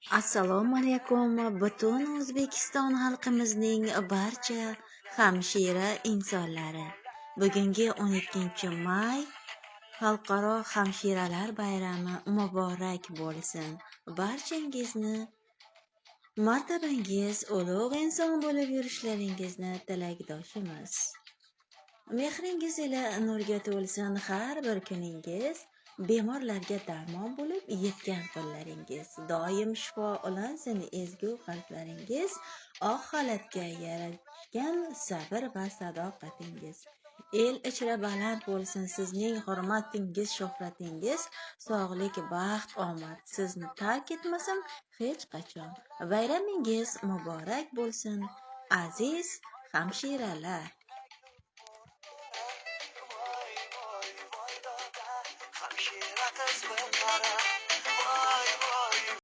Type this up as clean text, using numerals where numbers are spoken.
Assalomu alaykum butun O'zbekiston xalqimizning barcha hamshira insonlari. Bugungi 12-may Xalqaro hamshiralar bayrami muborak bo'lsin. Barchangizni martabangiz ulug' inson bo'lib yurishlaringizni tilakdoshimiz. Mehringiz ila nurga to'lsin har bir kuningiz. Bemorlarga darmon bo'lib yetgan qo'llaringiz, doim shifo ulansin ezgu qalblaringiz, oq xalatga yarashgan sabr va sadoqatingiz. El ichra baland bo'lsin sizning hurmatingiz, shuhratingiz, sog'lik, baxt, omad sizni tark etmasin hech qachon. Bayramingiz muborak bo'lsin, aziz hamshiralar.